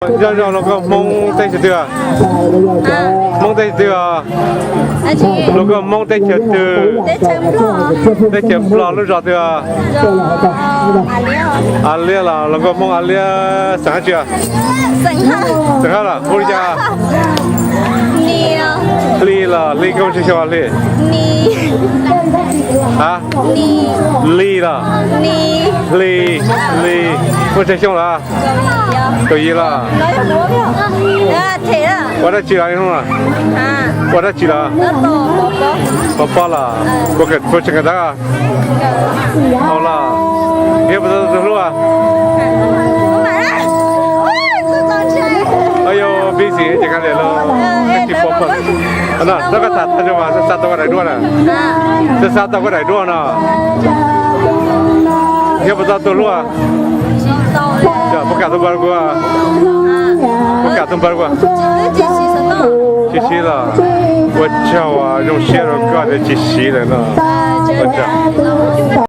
Nyob zoo hluas nkauj Hmoob teb chaws twg? Hmoob teb chaws twg os? Hluas nkauj Hmoob teb chaws twg? Teb chaws Nplog lub zos twg os? A Liab los hluas nkauj Hmoob A Liab xeem hab tsi? Xeem hab los hu li cas? Hli los Hli, koj muaj tsawg xyoo Hli? A, Li los Hli, Li, muaj tsawg xyoo los? Kaum yim los? Ua dab tsi los? Ua dab tsi los? Pov pob los? Puas tseem kawm ntawv? Au los, yog puas tau tus hlub? Au yog, busy ces kav liam los, tsis pom. Hnub no koj tham tag mas xav tau koj daim duab na, xav tau koj daim duab no. Yog puas tau tus hlub? Puas kam tus npawg kuv? Puas kam tus npawg kuv? Tsis siv los? Ua tsaug, zoo siab rau koj tias tsis siv lawm no. Ua tsaug.